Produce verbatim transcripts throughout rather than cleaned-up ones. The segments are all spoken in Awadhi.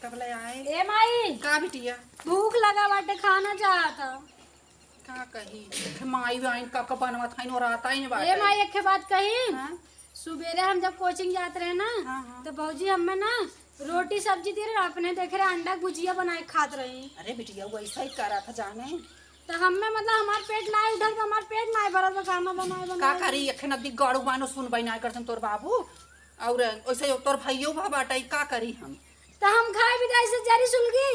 कब ले आए? ए माई, का बिटिया? भूख लगा बाटे, खाना चाहत ह। का कही, एक माई आइन का का बनवत हइन और आता ही नहीं बाटे। ए माई, एक ठे बात कही। हाँ? सुबेरे हम जब कोचिंग जात रहे ना, हाँ, हाँ। तो भौजी हमें ना रोटी सब्जी दे रहे, अपने देखे रहे अंडा के भुजिया बनाए के खात रही। अरे बिटिया, वो ऐसा ही करा था जाने। तो हमें मतलब हमार पेट ना उठल, तो हमार पेट ना भरल, तो खाना बनाए का बनाए। करी, एक नदी गड़ू बानो सुनबाई ना करतन तोर बाबू, और वैसे तोर भाइयों बा बाटे, का करी हम? तो हम खाए भी जाए से जरी सुलगी।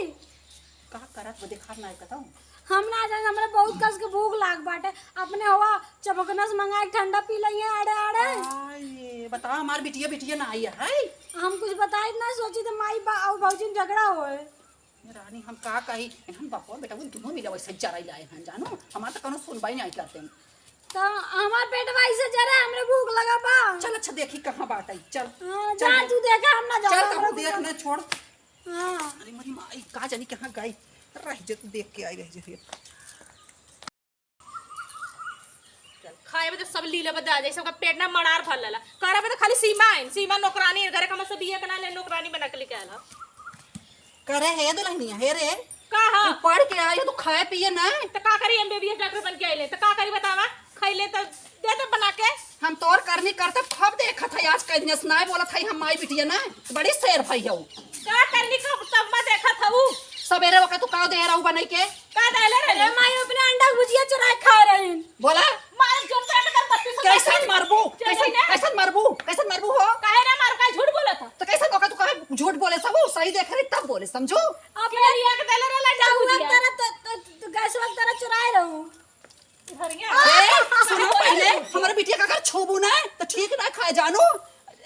का करत वो देखा ना कहता हूँ। हम ना जाने, हमरा बहुत कस के भूख लाग बाटे। अपने हवा चपकनस मंगाए ठंडा पी लइहे आड़े आड़े। आये, बताओ, हमार बिटिया, बिटिया ना आई है। हम कुछ बताई ना सोची तो माई बा-, और भौजी में झगड़ा होए। रानी, हम का कही, हम बापवा बेटा वो दोनों मिला वैसे जराई लाए हैं, जानो, हमार तो कोनो सुनवाई नहीं करते हैं। तो हमार पेटवा ऐसे जरे, हमरे भूख लगा बा। चल, अच्छा, देखी कहाँ बात आई, चल। हाँ, चल, जा, तू देखा, हम ना जाना, चल, तू हमरा देख, कुछ ना छोड़। हाँ। अरे, मेरी माँ, ई का जानी कहाँ गई? रह जे, तू देख के आई, रह जे फिर। चल, खाए में तो सब लीले बता, जैसे ओकर पेट ना मड़ार भर लेला। करे में तो खाली सीमा है, सीमा नौकरानी है, घरे का मसो बिया के ना ले, नौकरानी बना के लेके आला। करे हे दुल्हनिया, हे रे। का हा? तू पढ़ के आई हो, तू खाए पिए ना। तो का करी, एमबीबीएस डॉक्टर बन के आइले, तो का करी बतावा? खैले तो दे दे बना के। हम तोर करनी करते खूब देखत है, आज कई दिन से नाय बोलत है हम माई बिटिया ना, बड़ी शेर भई हो। का करनी का तब मैं देखत हूँ। सवेरे वक्त तू का दे रहू बनाई के? का देले रहे? अरे माई, अपने अंडा के भुजिया चुरा के खा रही। बोला। मार जोर से अंडा कर बत्तीस। कैसन मरबू? चल कैसन, ना। कैसन मरबू? कैसन मरबू हो? काहे ना मार का झूठ बोलत ह? तो कैसन ओका तू कहे झूठ बोले सब? सही देख रही तब बोले, समझू? अपने लिया के देले रहला अंडा के भुजिया। तरह तो, तो, तो गैस वक्त तरह चुराए रहू। ए, सुनो पहिले, हमरे बिटिया का अगर छूबू ना, तो ठीक ना खाए जानू।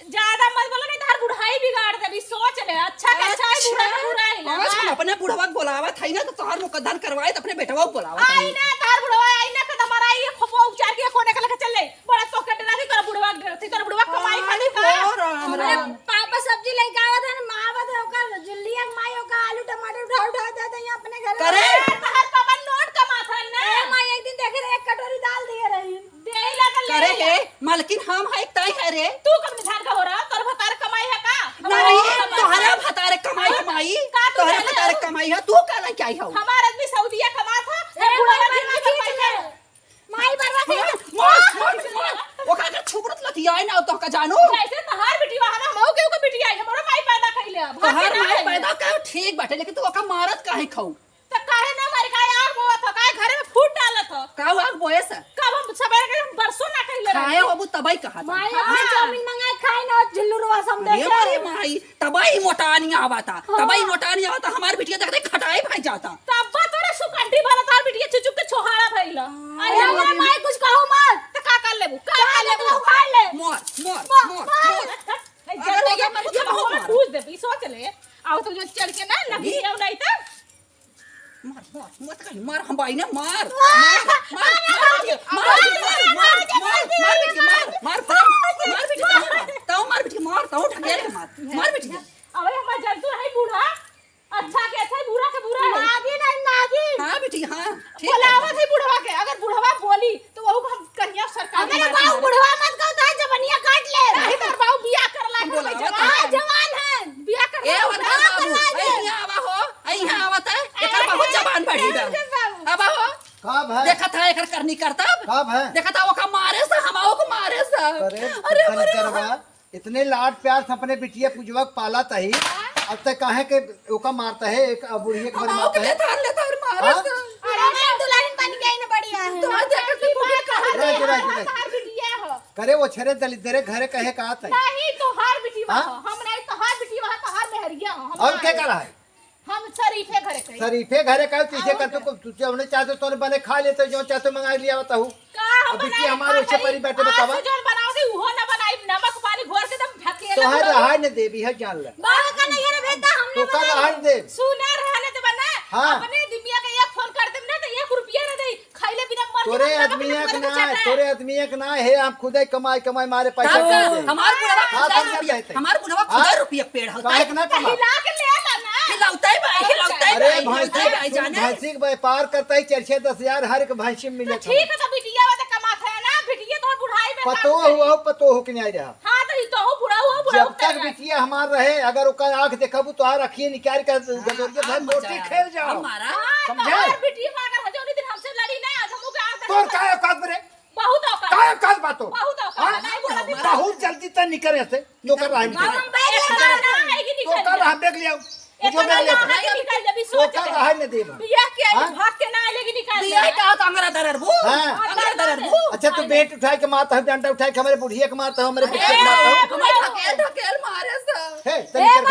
ज्यादा मत बोलो, नहीं तोहार बुढ़ाई बिगाड़ देबी। सोच ले, अच्छा के अच्छा है, बुरा के बुरा है। हाँ, हम अपने बुढ़वा के बोलावत है ना, तो तोहार मुकदर करवाए, तो अपने बेटवा के बोलावत है। आई ना, तोहार बुढ़वा आई ना, तो हमारा ये खोपवा उपचार के कोने के लेके चल ले। बड़ा तो के डरा थी, तोरा बुढ़वा के डरा थी, तोरा बुढ़वा कमाई खाली था। ओ राम राम। पापा सब्जी लेके आवत है ना, माँ आवत है, ओकर जुल्लिया के माई, ओकर आलू टमाटर उठा उठा दे दे यहाँ अपने घर करे। में। तोहार पापा नोट कमात है ना। ए माई, एक दिन देखे रहे, एक कटोरी दाल दिए रही। देही लागल करे ले। हे, मालकिन हम है, तय है रे। तू कब निधान का हो रहा? तोर भतार कमाई है का? नहीं, हमारा तोहरा भतार कमाई है, माई। का तू तोहरा जाने भतार हो? कमाई है, तू का लेके आई हो? हमार आदमी सऊदिया कमात है, ए, बुढ़वा माई, भी माई, कमाई है। माई, बरवा के मार, मार, मार, मार। ओका के छुबरत लतियाए ना, तो का जानू? जैसे तोहार बिटिया है ना, हमहू के ओकर बिटिया है, हमरो माई पैदा कइले अब। तोहार माई पैदा कइले, ठीक बाटे, लेकिन तू ओका मारत काहे खाऊ? त काहे ना मारी, काहे आग बोवत हो, काहे घरे में फूट डालत हो? का आग बोए से? कब हम सबेरे के हम बरसों ना कहिले रहे। खाए होबू तबई कहा था। माई, अपने हाँ। चाउमीन मंगाए खाए ना, झुल्लू रवा सब अरे देखे। अरे माई, तबई मोटानी आवता, हाँ। तबई मोटानी आवता, हमार बिटिया देख देख खटाई भाई जाता। तब तोरे सुकंठी भला तार बिटिया चुचुक के छोहाड़ा भइल। अरे अरे हमार माई कुछ कहो मत। त का कर लेबू? का का कर लेबू? लेबू? उखाड़ ले। मोर, मोर, मोर, मोर, मोर। मोर। ए, अगर जब ओके ये मत ये कहो बहुत मत। पूछ दे, ई सोच ले। आओ तो जो चढ़ के ना लगी अभी? आओ नहीं तो। मार, मार, मत कहीं, मार, हम भाई ना, मार, मार, मार, मार, मार, मार, मार, मार, मार, मार, मार, मार, मार, मार, मार, मार, मार, ताऊ मार, बिटिया, मार, ताऊ ढकेल के मार, मार, बिटिया। अबे हमार जंतु है बूढ़ा, अच्छा के अच्छा, बुरा के बुरा है। नागिन है, नागिन। हाँ, बिटिया, हाँ, ठीक है। बोलावत है बुढ़वा के, अगर बुढ़वा बोली, तो वहू को हम कहिया सरकार अरे मार बाबू, मारे। बुढ़वा मत कहो, तो जबनिया काट ले। नहीं, तोर बाबू बियाह कर ला हम बोला, के जवान। हाँ, जवान है। बियाह कर ए, ला। ओनकर बाबू, ए, यहाँ आवा हो, ए, यहाँ आवत है, एकर बहुत जबान बढ़ी बा। ए, बाबू। अब हो। का भाई? देखत है, एकर करनी करतब। का भाई? देखत है, ओका मारे से, हम ओका मारे से। अरे, अरे, अरे। इतने लाड प्यार से अपने बिटिया पुजवा के पालत ही, अब तक काहे के ओका मारत है, एक बुढ़िया के अब मारत है। लेता, लेता और मारत हाँ? है। अरे, मैं दुल्हन बन गई ना, बढ़िया है। तो आज जाकर के बुढ़िया का रह, रह, रह। तोहार बिटिया हो। करे वो छेरे दलिद्दरे घरे कहे का आत है। नहीं, तोहार बिटिया हाँ? हो। हम नहीं, तोहार बिटिया हो, तोहार मेहरिया हो, हम और ना के है। करा है? हम शरीफे घरे कही। शरीफे घरे कही, तुझे और कर तो क्या? तू, तू जौने चाहते तोने बने खा लेते, जो चाहते मंगा लिया बताऊ। का हम अब बिटिया बनाई हमारे खा उसे गई? परी बैठे आज बतावा। से जौन बनाओ दी, उहो ना बनाई, नमक पानी घोर के एकदम ढकेला तोहर पूरा। रहाय न देवी है, जान ले। बाबा का नहीं है रे बेटा, हम तू ना का बनाई। रहाय न दे। सुना रहने दे बना, हाँ। अपने दिमिया के एक फोन कर देम ना, तो एक रुपया ना दे। खइले बिना मर तोरे के मतलब आदमिया अपने के ना, चटा है। तोरे आदमिया के ना है, हम खुदे कमाई, कमाई मारे पैसा तब दे दे। हमार बुढ़वा हाँ, खुदा तब रुपया, जाते। हमार बुढ़वा खुदा हाँ? रुपया पेड़ होता काहे है। के ना कमा? हिला के ले ला ना। हिलौते भाई, हिलौते अरे भाई, भाई, हिलौते भाई, तू जाने। भैंसी के व्यापार करता ही चार छह दस हजार हर एक भैंसी में तो मिले ठीक है, तो बिटिया वाला कमात है ना, बिटिया तो बुढ़ाई में पतो काम करी। हुआ, पतो हो के नहीं रहा। हाँ, तो ई तो हो बुढ़ा हुआ, बुढ़ा जब हुआ, तक अगर बिटिया हमार रहे, अगर ओकर आँख देखबू तो आर अखिए निकाल के गदोरिया भर गोटी खेल जाओ। हमारा? समझे? हमार बिटिया अगर हजौनी दिन हमसे लड़ी ना, आज हमहू के आँख तोर देखा। का औकात बरे? बहुत औकात। का औकात बातो? बहुत औकात। हाँ? नहीं बोला भी। बहुत जल्दी तय निकरे से। तो कर रहा है। मामा, बैग ले तो कर रहा है कि निकल तो कर रहा है, बैग ले आओ। जो बैग ले आओ। निकल जब तो कर रहा है न देवा। ये क्या है? हाँ? भाग के ना आए लेकिन निकाल दिया। का तो अंगरा दरर बू। हाँ। अंगरा दरर बू। अच्छा, तू बेट उठाए के मारता है, डंडा उठाए के हमारे बुढ़िया के मारता है, हमारे बुढ़िया के मारता है। हमारे ढकेल, ढकेल मारे सा। हे, तनी ए, कर।